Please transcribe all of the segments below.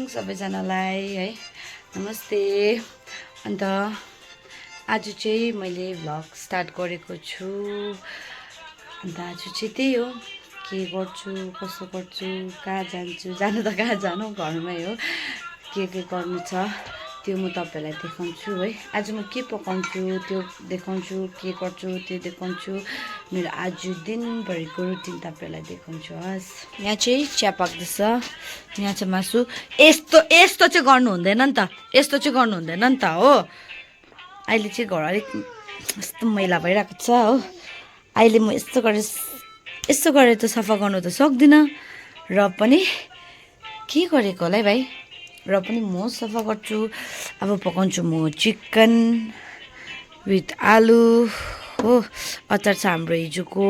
सबैजनालाई है नमस्ते। अन्त आज चाहिँ मैले भ्लग स्टार्ट गरेको छु। अन्त आज चाहिँ त्यही हो, के गर्छु कसो गर्छु कहाँ जान्छु, जानु त कहाँ जानु घरमै हो। के गर्नु छ त्यो म तपाईँलाई देखाउँछु है। आज म के पकाउँछु त्यो देखाउँछु, के गर्छु त्यो देखाउँछु। मेरो आज दिनभरिको रुटिन तपाईँलाई देखाउँछु। हस्, यहाँ चाहिँ चिया पाक्दैछ, यहाँ चाहिँ मासु। यस्तो यस्तो चाहिँ गर्नु हुँदैन नि त, यस्तो चाहिँ गर्नु हुँदैन नि त हो। अहिले चाहिँ घर अलिक यस्तो मैला भइरहेको छ हो। अहिले म यस्तो गरेर त सफा गर्नु त सक्दिनँ, र पनि के गरेको होला है भाइ, र पनि म सफा गर्छु। अब पकाउँछु म चिकन विथ आलु हो। अचार छ हाम्रो हिजोको।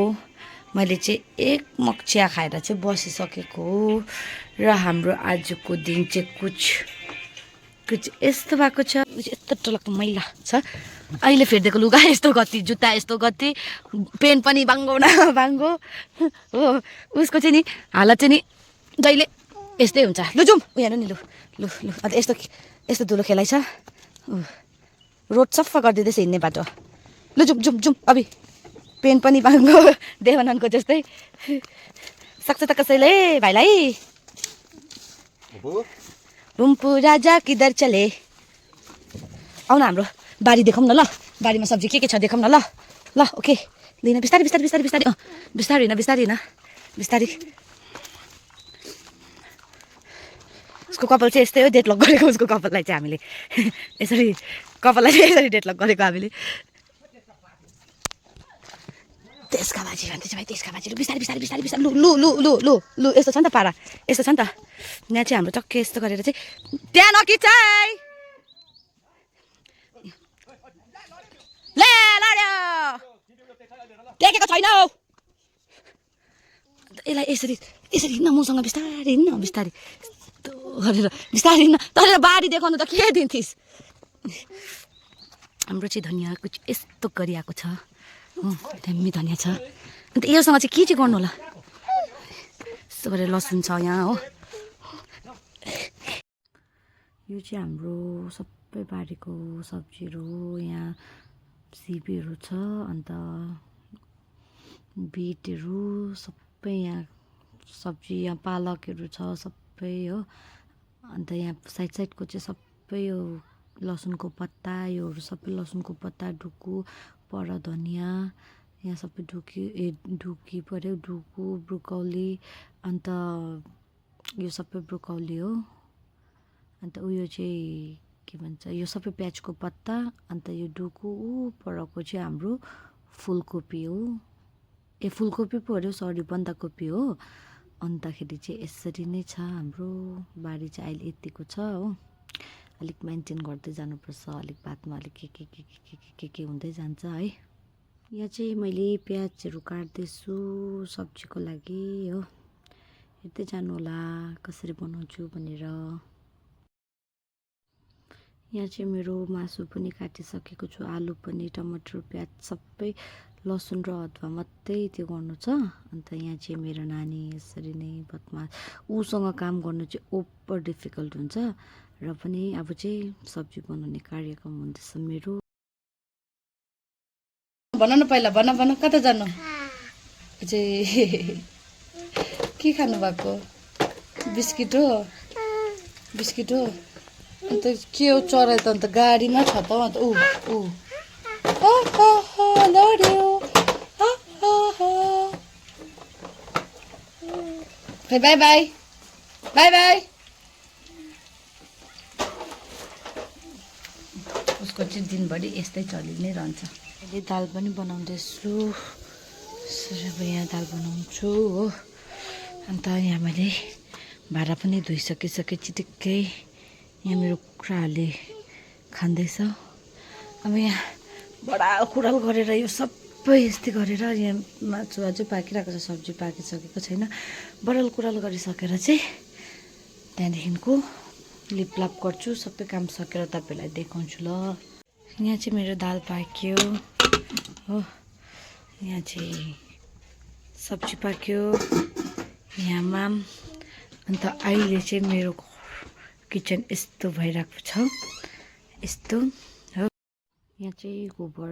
मैले चाहिँ एक मग चिया खाएर चाहिँ बसिसकेको हो। र हाम्रो आजको दिन चाहिँ कुछ यस्तो भएको छ। यस्तो टलक्क मैला छ। अहिले फेरिदिएको लुगा यस्तो गति, जुत्ता यस्तो गति, पेन पनि बाङ्गो न बाङ्गो हो। उसको चाहिँ नि हालत चाहिँ नि जहिले यस्तै हुन्छ। लु जाउँ हेर्नु नि, लु लु लु। अन्त यस्तो धुलो खेलाइ छ। रोड सफा गरिदिँदैछ हिँड्ने बाटो। लु जाउँ जाउँ जाउँ। अभि पेन पनि बाङ्गो देवानन्दको जस्तै। सक्छ त कसैले भाइलाई। रुम्पु राजा किधर चले। आउन हाम्रो बारी देखाउँ न ल। बारीमा सब्जी के छ देखाउँ न ल। ल ओके, लिन बिस्तारै बिस्तारै बिस्तारै बिस्तारै बिस्तारै होइन बिस्तारै होइन बिस्तारै। उसको कपाल चाहिँ यस्तै हो, डेडलक गरेको उसको कपाललाई चाहिँ हामीले यसरी, कपाललाई चाहिँ यसरी डेडलक गरेको हामीले। त्यसका बाजी भन्दैछ भाइ, त्यसका बाजी। लु बिस्तारै बिस्तारै बिस्तारै बिस्तारै। लु लु लु लु लु लु। यस्तो छ नि त पारा, यस्तो छ नि त। यहाँ चाहिँ हाम्रो टक्कै यस्तो गरेर चाहिँ त्यहाँ नकिचाइ। ले लड्यो, देखेको छैन हौ। यसलाई यसरी यसरी हिँड्न मसँग, बिस्तारै हिँड्न बिस्तारै गरेर बिस्तारै हिँड्न। तर बारी देखाउनु त के दिन्थिस्। हाम्रो चाहिँ धनियाँ कुछ यस्तो गरिआएको छ। दामी धनियाँ छ। अन्त योसँग चाहिँ के चाहिँ गर्नु होला। यस्तो गरेर लसुन छ यहाँ हो। यो चाहिँ हाम्रो सबै बारीको सब्जीहरू हो। यहाँ सिमीहरू छ, अन्त बिटहरू सबै यहाँ सब्जी, यहाँ पालकहरू छ सबै हो। अन्त यहाँ साइडको चाहिँ सबै यो लसुनको पत्ता, योहरू सबै लसुनको पत्ता, डुकु पर धनियाँ, यहाँ सबै ढुकी पऱ्यो, डुकु ब्रोकौली, अन्त यो सबै ब्रोकौली हो। अन्त उयो चाहिँ के भन्छ, यो सबै प्याजको पत्ता, अन्त यो डुकु परको चाहिँ हाम्रो फुलकोपी हो। फुलकोपी पो अरे, सरी बन्दाकोपी हो। अन्तखेरि चाहिँ यसरी नै छ हाम्रो बारी चाहिँ अहिले यतिको छ हो। अलिक मेन्टेन गर्दै जानुपर्छ, अलिक बादमा अलिक के हुँदै जान्छ है। यहाँ चाहिँ मैले प्याजहरू काट्दैछु सब्जीको लागि हो। हेर्दै जानु होला कसरी बनाउँछु भनेर। यहाँ चाहिँ मेरो मासु पनि काटिसकेको छु, आलु पनि, टमाटर प्याज सबै, लसुन र अदुवा मात्रै त्यो गर्नु छ। अन्त यहाँ चाहिँ मेरो नानी यसरी नै बदमास, उसँग काम गर्नु चाहिँ ओभर डिफिकल्ट हुन्छ। र पनि अब चाहिँ सब्जी बनाउने कार्यक्रम हुँदैछ मेरो। भन न पहिला, भन कता जानु चाहिँ के खानु भएको। बिस्किट हो, बिस्किट हो। अन्त के हो चराइ त, अन्त गाडीमा छ त अन्त लड्यो। खै बाई बाई बाई बाई। उसको चाहिँ दिनभरि यस्तै चलि नै रहन्छ। अहिले दाल पनि बनाउँदैछु। अब यहाँ दाल बनाउँछु हो। अन्त यहाँ मैले भाँडा पनि धोइसकेँ चिटिक्कै। यहाँ मेरो कुखुराहरूले खाँदैछ। अब यहाँ बडा कुडाल गरेर यो सबै यस्तै गरेर यहाँ मासु अझै पाकिरहेको छ, सब्जी पाकिसकेको छैन। बडल कुडाल गरिसकेर चाहिँ त्यहाँदेखिको लिपलाप गर्छु। सबै काम सकेर तपाईँलाई देखाउँछु ल। यहाँ चाहिँ मेरो दाल पाक्यो हो। यहाँ चाहिँ सब्जी पाक्यो यहाँमा। अन्त अहिले चाहिँ मेरो किचन यस्तो भइरहेको छ यस्तो हो। यहाँ चाहिँ गोबर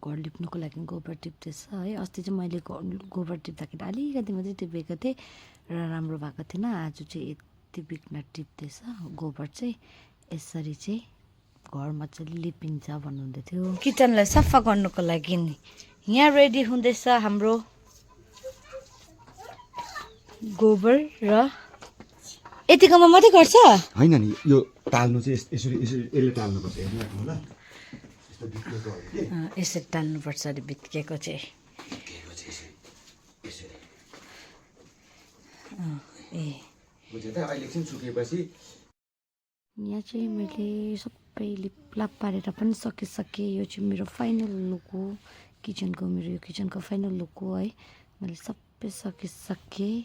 घर लिप्नुको लागि गोबर टिप्दैछ है। अस्ति चाहिँ मैले गोबर टिप्दाखेरि अलिकति मात्रै टिपेको थिएँ र राम्रो भएको थिएन। आज चाहिँ यति बिघ्न टिप्दैछ गोबर चाहिँ। यसरी चाहिँ घर मजाले लिपिन्छ भन्नुहुँदै थियो। किचनलाई सफा गर्नुको लागि यहाँ रेडी हुँदैछ हाम्रो गोबर र यतिकोमा मात्रै गर्छ होइन नि यो टाल्नु चाहिँ यसरी यसरी यसले टाल्नुपर्छ हेर्नु होला यस्तो भित्केको हो कि यसरी टाल्नुपर्छ अरे भित्केको चाहिँ यसरी ए बुझ्यो त अहिले एकछिन सुकेपछि यहाँ चाहिँ मैले सबै लिपलाप पारेर पनि सकिसकेँ। यो चाहिँ मेरो फाइनल लुक हो किचनको। मेरो यो किचनको फाइनल लुक हो है। मैले सबै सकिसकेँ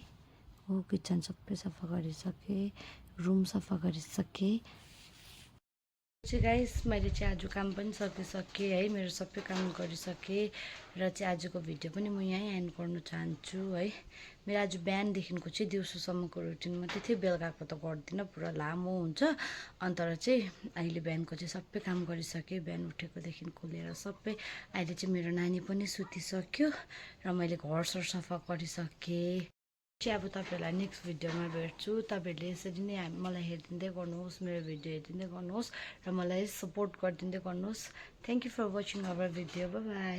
हो। किचन सबै सफा गरिसकेँ, रुम सफा गरिसकेँ चाहिँ गाइस। मैले चाहिँ आज काम पनि सकिसकेँ है। मेरो सबै काम गरिसकेँ र चाहिँ आजको भिडियो पनि म यहीँ एन्ड गर्नु चाहन्छु है। मेरो आज बिहानदेखिको चाहिँ दिउँसोसम्मको रुटिन मात्रै थियो, बेलुकाको त गर्दिनँ, पुरा लामो हुन्छ। अन्त र चाहिँ अहिले बिहानको चाहिँ सबै काम गरिसकेँ। बिहान उठेकोदेखिको लिएर सबै। अहिले चाहिँ मेरो नानी पनि सुतिसक्यो र मैले घर सफा गरिसकेँ चाहिँ। अब तपाईँहरूलाई नेक्स्ट भिडियोमा भेट्छु। तपाईँहरूले यसरी नै मलाई हेरिदिँदै गर्नुहोस्, मेरो भिडियो हेरिदिँदै गर्नुहोस् र मलाई सपोर्ट गरिदिँदै गर्नुहोस्। Thank you for watching our video. Bye by.